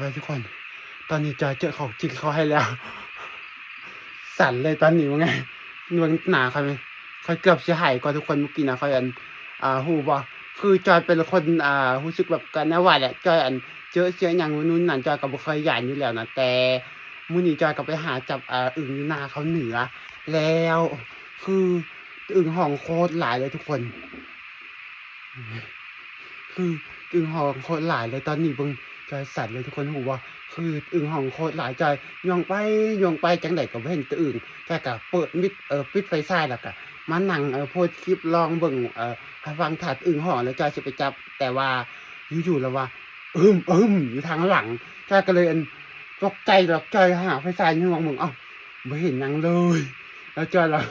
ເອີ ທຸກຄົນ ຕອນນີ້ຈອຍເຈີຂອງຈິງເຂົ້າໃຫ້ແລ້ວ ສັ່ນເລີຍຕອນນີ້ ວ່າໄງ ເບິ່ງໜ້າຂ້ອຍ ຂ້ອຍເກືອບຊິໄຫ້ກ່ອນທຸກຄົນ. ເມື່ອກີ້ນະ ຂ້ອຍ ອັນ ອ່າ ຮູ້ບໍ່ ຄືຈອຍເປັນຄົນ ອ່າ ຮູ້ສຶກແບບກະແນວວ່າແຫຼະ ຈອຍ ອັນ ເຈີເສືອຫຍັງ ໂນ່ນນີ້ນັ້ນ ຈອຍກໍບໍ່ເຄີຍຢ້ານຢູ່ແລ້ວນະ ແຕ່ມື້ນີ້ຈອຍກໍໄປຫາຈັບ ອ່າ ອຶ່ງຢູ່ໜ້າເຂົາເໜືອ ແລ້ວຄືອຶ່ງຮ້ອງໂຄດຫຼາຍເລີຍທຸກຄົນ. ຄືອຶ່ງຮ້ອງໂຄດຫຼາຍເລີຍ ຕອນນີ້ເບິ່ງ ຈອຍສັ່ນເລີຍທຸກຄົນ ຮູ້ບໍ່ ຄືອຶ່ງຮ້ອງໂຄດຫຼາຍ. ຈອຍຍ່ອງໄປຍ່ອງໄປ ຈັ່ງໃດກໍບໍ່ເຫັນແຕ່ອຶ່ງ ຈອຍກໍເປີດມິດ ເອີ ປິດໄຟສາຍ ແລ້ວກໍມານັ່ງ ເອີ ໂພດຄລິບລອງເບິ່ງ ເອີ ໃຫ້ຟັງ ຖ້າອຶ່ງຮ້ອງແລ້ວຈອຍຊິໄປຈັບ ແຕ່ວ່າຢູ່ໆແລ້ວວ່າ ອຶມ ອຶມ ຢູ່ທາງຫຼັງ ຈອຍກໍເລີຍ ອັນ ຕົກໃຈ ແລ້ວຈອຍຫາໄຟສາຍຍ່ອງເບິ່ງ ເອົ້າ ບໍ່ເຫັນຫຍັງເລີຍ ແລ້ວຈອຍລະ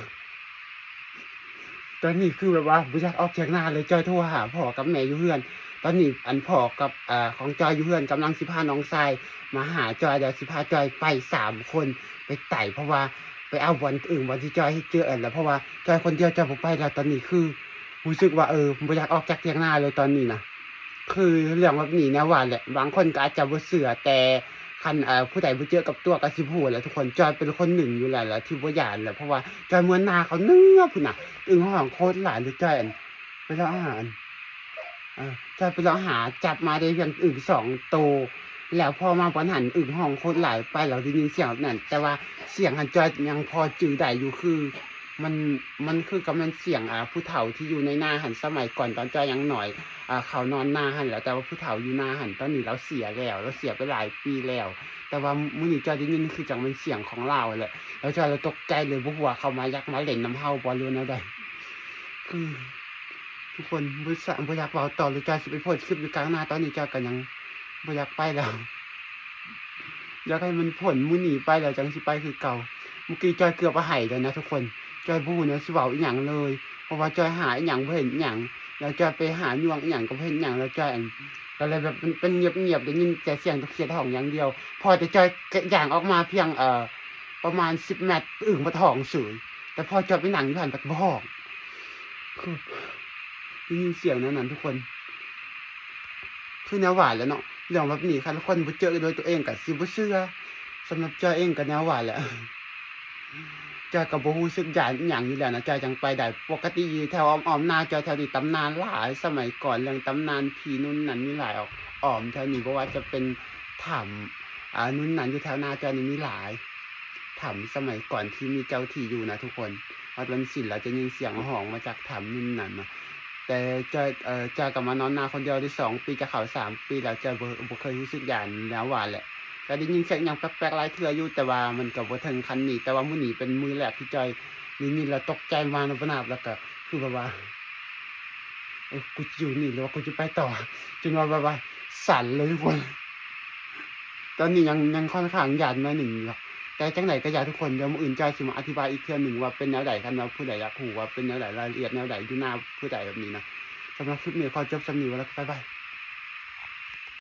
ຕອນນີ້ຄືແບບວ່າບໍ່ຢາກອອກຖຽງນາເລີຍ ຈອຍໂທຫາພໍ່ກັບແມ່ຢູ່ເຮືອນ. ຕອນນີ້ ອັນ ພໍ່ກັບ ອາ ຂອງຈອຍຢູ່ເຮືອນ ກຳລັງຊິພານ້ອງຊາຍມາຫາຈອຍ ແລ້ວຊິພາຈອຍໄປສາມຄົນໄປໄຕ່ ເພາະວ່າໄປເອົາບ່ອນອື່ນ ບ່ອນທີ່ຈອຍເຮັດເຈີອັນ ແລ້ວ ເພາະວ່າຈອຍຄົນດຽວຈອຍບໍ່ໄປແລ້ວ. ຕອນນີ້ຄືຮູ້ສຶກວ່າ ເອີ ບໍ່ຢາກອອກຈາກຖຽງນາເລີຍຕອນນີ້ນະ. ຄືເລື່ອງແບບນີ້ແນວວ່າແຫຼະ ບາງຄົນກໍອາດຈະບໍ່ເຊື່ອ ແຕ່ຄັນ ເອີ ຜູ້ໃດບໍ່ເຈີກັບຕົວກໍຊິຮູ້ແຫຼະທຸກຄົນ. ຈອຍເປັນຄົນໜຶ່ງຢູ່ແລ້ວລະທີ່ບໍ່ຢ້ານແຫຼະ ເພາະວ່າຈອຍເມືອນາເຂົາເໜືອພຸ້ນນະ ອຶ່ງຮ້ອງໂຄດຫຼາຍເລີຍ. ຈອຍ ອັນ ໄປເລາະຫາ ອັນ ເອີ ຈອຍໄປເລາະຫາຈັບມາໄດ້ພຽງອຶ່ງສອງໂຕ ແລ້ວພໍມາບ່ອນຫັ້ນອຶ່ງຮ້ອງໂຄດຫຼາຍ ໄປແລ້ວໄດ້ຍິນສຽງແບບນັ້ນ ແຕ່ວ່າສຽງຫັ້ນຈອຍຍັງພໍຈື່ໄດ້ຢູ່ ຄື ມັນ ມັນຄືກັບແມ່ນສຽງ ອ່າ ຜູ້ເຖົ້າທີ່ຢູ່ໃນນາຫັ້ນ ສະໄໝກ່ອນຕອນຈອຍຍັງນ້ອຍ ອ່າ ເຂົານອນນາຫັ້ນແຫຼະ ແຕ່ວ່າຜູ້ເຖົ້າຢູ່ນາຫັ້ນ ຕອນນີ້ລາວເສຍແລ້ວ ລາວເສຍໄປຫຼາຍປີແລ້ວ ແຕ່ວ່າມື້ນີ້ຈອຍໄດ້ຍິນຄືຈັ່ງແມ່ນສຽງຂອງລາວແຫຼະ ແລ້ວຈອຍລະຕົກໃຈເລີຍ ບໍ່ຮູ້ວ່າເຂົາມາຢາກມາຫຼິ້ນນຳເຮົາບໍ່ ຫຼືວ່າແນວໃດ ຄື ທຸກຄົນ ບໍ່ສະ ບໍ່ຢາກເວົ້າຕໍ່ເລີຍ ຈອຍຊິໄປໂພດຄລິບຢູ່ກາງນາ ຕອນນີ້ຈອຍກໍຍັງບໍ່ຢາກໄປແລ້ວ ຢາກໃຫ້ມັນພົ້ນມື້ນີ້ໄປແລ້ວຈັ່ງຊິໄປຄືເກົ່າ. ເມື່ອກີ້ຈອຍເກືອບວ່າໄຫ້ແລ້ວນະທຸກຄົນ ຈອຍບໍ່ຮູ້ແນວຊິເວົ້າອີ່ຫຍັງເລີຍ ເພາະວ່າຈອຍຫາອີ່ຫຍັງບໍ່ເຫັນອີ່ຫຍັງ ແລ້ວຈອຍໄປຫາຍ່ວງອີ່ຫຍັງກໍບໍ່ເຫັນຫຍັງ ແລ້ວຈອຍ ອັນ ກໍເລີຍແບບເປັນ ເປັນງຽບໆ ໄດ້ຍິນແຕ່ສຽງຕົກເສຍດຮ້ອຍ່າງດຽວ. ພໍແຕ່ຈອຍຍ່າງອອກມາພຽງ ເອີ ປະມານສິບແມັດ ອຶ່ງບັດຮ້ອງເສີຍ ແຕ່ພໍຈອຍໄປນັ່ງຢູ່ຫັ້ນບັດບໍ່ຮ້ອງ ຄື ໄດ້ຍິນສຽງແນວນັ້ນທຸກຄົນ ຄືແນວວ່າແຫຼະເນາະ ເລື່ອງແບບນີ້ຄັນຄົນບໍ່ເຈີໂດຍຕົວເອງກໍຊິບໍ່ເຊື່ອ. ສຳລັບຈອຍເອງກໍແນວວ່າແຫຼະ ຈອຍກໍບໍ່ຮູ້ສຶກຢ້ານອີ່ຫຍັງຢູ່ແລ້ວນະ ຈອຍຈັ່ງໄປໄດ້. ປົກກະຕິຢູ່ແຖວອ້ອມໆນາຈອຍແຖວນີ້ຕຳນານຫຼາຍ ສະໄໝກ່ອນເລື່ອງຕຳນານຜີນູ່ນນັ້ນມີຫຼາຍ ອ້ອມແຖວນີ້ ບໍ່ວ່າຈະເປັນຖ້ຳ ອ່າ ນູ່ນນັ້ນ ຢູ່ແຖວນາຈອຍນີ້ມີຫຼາຍ ຖ້ຳສະໄໝກ່ອນທີ່ມີເຈົ້າທີ່ຢູ່ນະທຸກຄົນ ຮອດວັນສິນແລ້ວຈະຍິນສຽງຮ້ອງມາຈາກຖ້ຳນູ່ນນັ້ນນະ. ແຕ່ຈອຍ ເອີ ຈອຍກໍມານອນນາຄົນດຽວໄດ້ສອງປີ ຈະເຂົ້າສາມປີແລ້ວ ຈອຍບໍ່ ບໍ່ເຄີຍຮູ້ສຶກຢ້ານແນວວ່າແຫຼະ ກໍໄດ້ຍິນສຽງຫຍັງແປກໆຫຼາຍເທື່ອຢູ່ ແຕ່ວ່າມັນກໍບໍ່ເຖິງຂັ້ນນີ້. ແຕ່ວ່າມື້ນີ້ເປັນມື້ແລກທີ່ຈອຍໄດ້ຍິນແລ້ວຕົກໃຈມານະບະນາບ ແລ້ວກໍຄືແບບວ່າ ເອີ ກູຈະຢູ່ນີ້ ຫຼືວ່າກູຈະໄປຕໍ່ ຈົນວ່າແບບວ່າສັ່ນເລີຍທຸກຄົນ. ຕອນນີ້ຍັງ ຍັງຂ້ອນຂ້າງຢ້ານໜ້ອຍໜຶ່ງຢູ່ດອກ ແຕ່ຈັ່ງໃດກໍຢ່າທຸກຄົນ ດຽວມື້ອື່ນຈອຍຊິມາອະທິບາຍອີກເທື່ອໜຶ່ງວ່າເປັນແນວໃດ ຄັນວ່າຜູ້ໃດຢາກຮູ້ວ່າເປັນແນວໃດ ລາຍລະອຽດແນວໃດ ຢູ່ໜ້າຜູ້ໃດແບບນີ້ນະ. ສຳລັບຄລິບນີ້ຂໍຈົບສ່ຳນີ້ ແລ້ວກໍບາຍບາຍ.